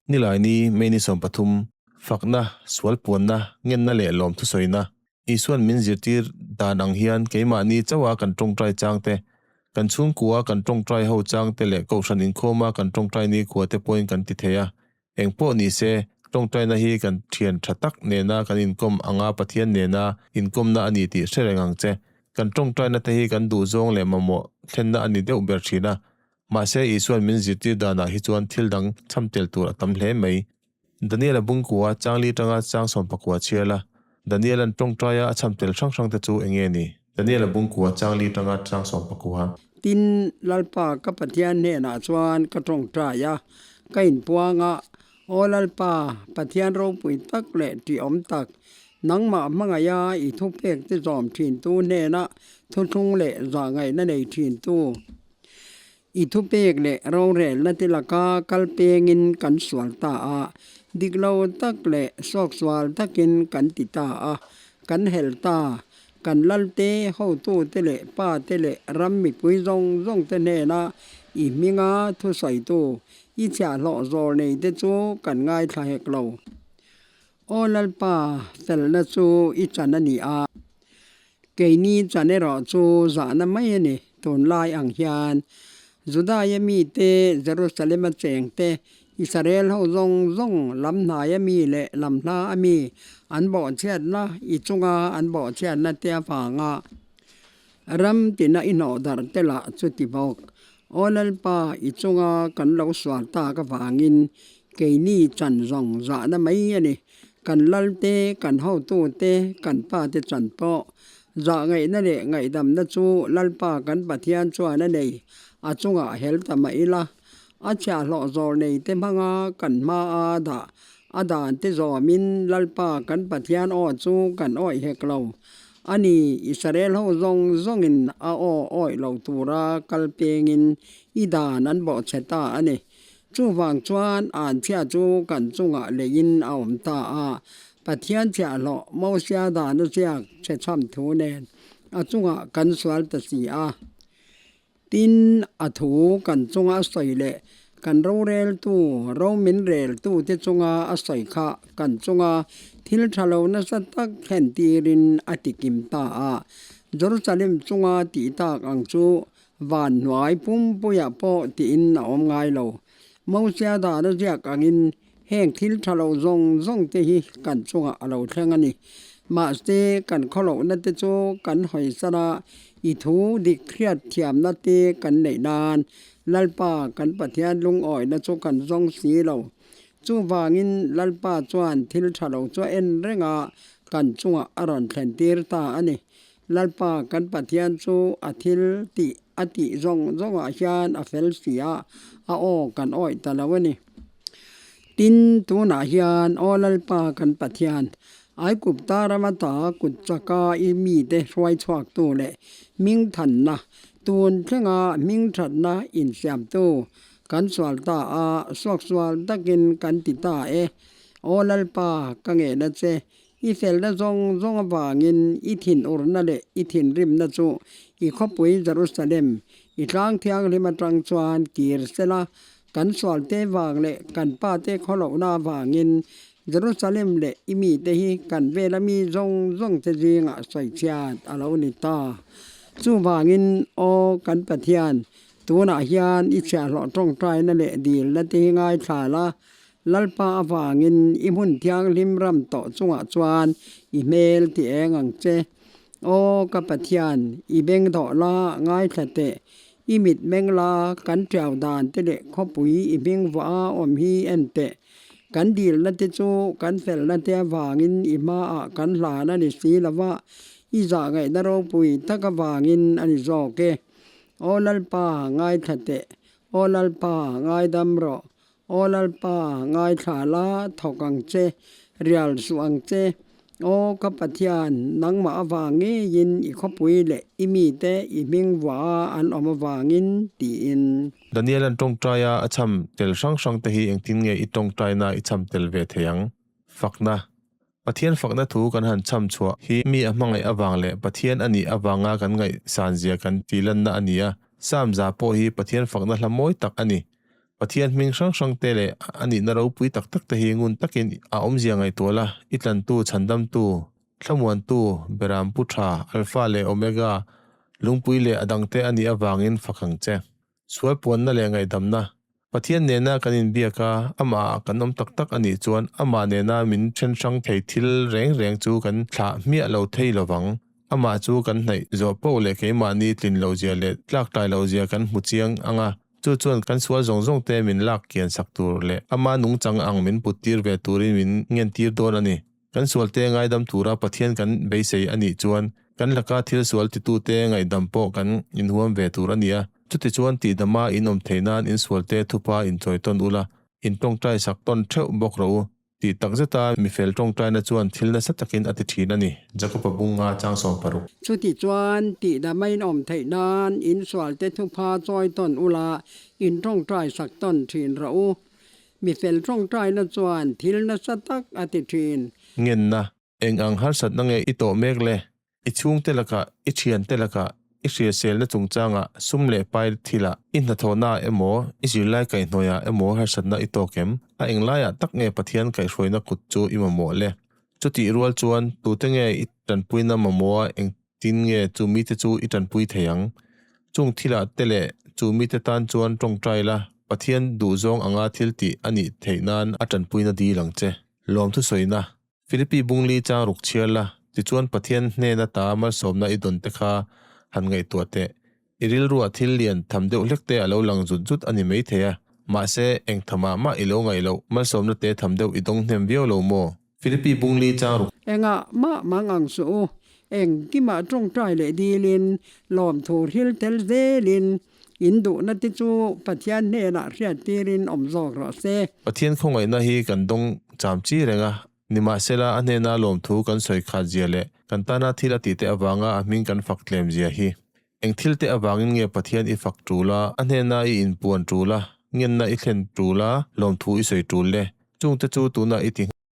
Nilaini, May ni 13, Fakna, sualpuanna, ngenna leh lawm thusawina, Isuan min zirtir dan ang hian keimahni chauha kan tawngtai chang te, kan chhungkua kan tawngtai ho chang te leh kohhran inkhawma kan tawngtai nikhua te pawhin kan ti thei a. Eng pawh ni se, tawngtaina hi kan thian tha tak nena kan inkawm anga Pathian nena inkawmna a ni tih hre reng ang che. Kan tawngtaina te hi kan duhzawng leh mamawh thlenna a ni deuh ber thin a. Mahse, Isuan min zirtir danah hi chuan thil dang chham tel tur a tam hle mai. Daniel-a bungkua changli atanga chang sawmpakua chhiar la, Daniel-a'n tawngtaia a chham tel hrang hrang te chu eng nge ni? Daniel-a bungkua changli atanga chang sawmpakua. Tin, Lalpa ka Pathian hnenah chuan ka tawngtai a, ka inpuang a, Aw Lalpa, Pathian ropui tak leh ṭihawm tak, nangmah hmangaiha i thupek te zawm ṭhintu hnenah thuthlung leh zahngaihna nei ṭhintu. I thupek leh rorelna te laka kal pengin kan sual ta a, dik lo tak leh sawksual takin kan ti ta a, kan hel ta. Kan lalte, hotute leh pate leh ram mipui zawng zawngte hnena i hminga thusawitu, i chhiahhlawh zawl neite chu kan ngaithla hek lo. Aw Lalpa, felna chu i chan a ni a. Keini chan erawh chu zahna mai a ni. Tunlai ang hian Judaia mite, Jerusalema chengte, Israel ho zawng zawng lam hnaia mi leh lam hla a mi an bawhchhiatna i chunga an bawhchhiatna te avanga ram tina i hnawh darh te lah chu ti bawk. Aw Lalpa, i chunga kan lo sual tak avangin keini chan zawng zahna mai a ni. Kan lalte, kan hotute, kan pate chan pawh zahngaihna leh ngaihdamna chu Lalpa kan Pathian chuan a nei. A chungah hel ta mah ila, a chhiahhlawh zawl neite hmanga kan hma a dah a dante zawmin Lalpa kan Pathian aw chu kan awih hek lo. A ni, Israel ho zawng zawngin a aw awih lo tura kal pengin i dan an bawhchhe ta a ni. Chuvang chuan anchhia chu kan chungah leiin a awm ta a, Pathian chhiahhlawh Mosia dana ziak chhe chham thu nen a chungah kan sual ta si a. Tin, a thu kan chunga a sawi leh kan roreltu, ro min reltute chunga a sawi kha kan chunga thil tha lo nasa tak thlen tirin a tikim ta a. Jerusalem chunga tih tak ang chu Van hnuai pumpuiah pawh tiin a awm ngai lo. Mosia dana ziak angin heng thil tha lo zawng zawng te hi kan chungah a lo thleng a ni. Mahse, kan khawlohna te chu kan hawi san a, i thu dik hriat thiamna te kan neih nan Lalpa kan Pathian lungawihna chu kan zawng si lo. Chuvangin Lalpa chuan thil tha lo chu a en reng a, kan chungah a rawn thlen tir ta a ni. Lalpa kan Pathian chu a thil tih a tih zawng zawngah hian a fel si a, a aw kan awih ta lo a ni. Tin, tunah hian Aw Lalpa kan Pathian, Aigupta rama ta kut chaka i mite hruai chhuaktu leh hmingthanna, tun thlenga hmingthatna insiamtu kan sual ta a, suaksual takin kan ti ta e. Aw Lalpa, ka ngehna che, I felna zawng zawng avangin i thinurna leh i thinrimna chu i khawpui Jerusalem, i tlang thianghlim atang chuan kir sela, kan sualte vang leh kan pate khawlohna avangin Jerusalem leh i mite hi kan vela mi zawng zawngte zingah sawichhiat a lo ni ta. Chuvangin, Aw kan Pathian, tunah hian i chhiahhlawh tawngtaina leh dilna te hi ngaithla la, Lalpa avangin i hmun thianghlim ram tawh chungah chuan i hmel ti eng ang che. Aw ka Pathian, i beng dawh la, ngaithla teh. I mit meng la, kan tiau dan te leh khawpui i hming vuah a awm hi en teh. Kan dilna te chu kan felna te avangin i hmaah kan hlan a ni si lo va, i zahngaihna ropui tak avangin a ni zawk e. Aw Lalpa, ngaithla teh. Aw Lalpa, ngaidam rawh. Aw Lalpa, ngaithla la, thawk ang che, rial suh ang che. Aw ka Pathian, nangmah avang ngeiin i khawpui leh i mite i hming vuah a an awm avangin, tiin. Daniel-a'n tawngtaia a chham tel hrang hrang te hi engtin nge i tawngtaina i chham tel ve thei ang? Fakna. Pathian fakna thu kan han chham chhuah hi mi a hmangaih avang leh Pathian a nih avanga kan ngaihsan zia kan tihlanna a ni a. Psalm za pawh hi Pathian fakna hla mawi tak a ni. Pathian hming hrang hrang te leh a nihna ropui tak tak te hi ngun takin a awmzia ngaihtuah la, i tlantu, chhandamtu, thlamuantu, Beram Pu Tha, Alpha leh Omega, lungpui leh a dangte a nih avangin fak ang che. Sual puanna leh ngaihdamna, Pathian nena kan inbiak a, amah ah kan awm tak tak a nih chuan amah nena min then hrang thei thil reng reng chu kan thlah hmiah lo thei lovang. Amah chu kan hnaih zawh poh leh keimahni tlin lo zia leh tlak tlai lo zia kan hmu chiang ang a, chu chuan kan sual zawng zawng te min lak kian sak tur leh ama nungchang ang min put tir ve turin min ngen tir dawn a ni. Kan sualte ngaidam tura Pathian kan beisei a nih chuan kan laka thil sual titute ngaihdam pawh kan inhuam ve tur a ni a. Chutichuan tihdama in awm theih nan in sualte thupa inchawi tawn ula, in tawngtai sak tawn theuh bawk rawh u. Tih tak zeta mifel tawngtaina chuan thil nasa takin a ti thin a ni. Jakob-a bunga chang 60. Chutichuan tihdama in awm theih nan in sualte thupa chawi tawn ula, in tawngtai sak tawn thin rawh u. Mi fel tawngtaina chuan thil nasa tak a ti thin. Ngenna, eng ang harsatna nge i tawh mek le? I chhungte lakah, i thiante lakah, i hriaselna chungchangah, sum leh pai thilah, i hnathawhnaah emaw, i zirlai kaihhnawihah emaw harsatna i tawk em? A englaiah tak nge Pathian kaihhruaina kut chu i mamawh le? Chutih rual chuan, tute nge i tanpuina mamawha engtin nge chu mite chu i tanpui thei ang? Chung thilah te leh chu mite tan chuan tawngtai la, Pathian duhzawng anga thil tih a nih theih nan a tanpuina dil ang che. Lawmthu sawina, Philippi bungli chang ruk chhiar la, tichuan Pathian hnena ta malsawmna i dawn te kha han ngaihtuah teh. I rilruah thil lian tham deuh hlek te a lo lang zut zut a ni maithei a, mahse eng thamah mah i lo ngaih loh malsawmna te tham deuh i dawng hnem viau lo maw? Philippi bungli chang ruk. Engah mah mang ang suh u, engkimah tawngtai leh dilin, lawmthu hril tel zelin, in duhna te chu Pathian hnenah hriattirin awm zawk rawh se. Pathian khawngaihna hi kan dawng cham chi reng a, Nimahsela, a hnena lawmthu kan sawi khat zia leh kan tana thil a tihte avanga a hming kan fak tlem zia hi. Eng thil te avangin nge Pathian i fak tul a, a hnena i inpuan tul a, ngenna i thlen tul a, lawmthu i sawi tul le? Chungte chu tunah i ti.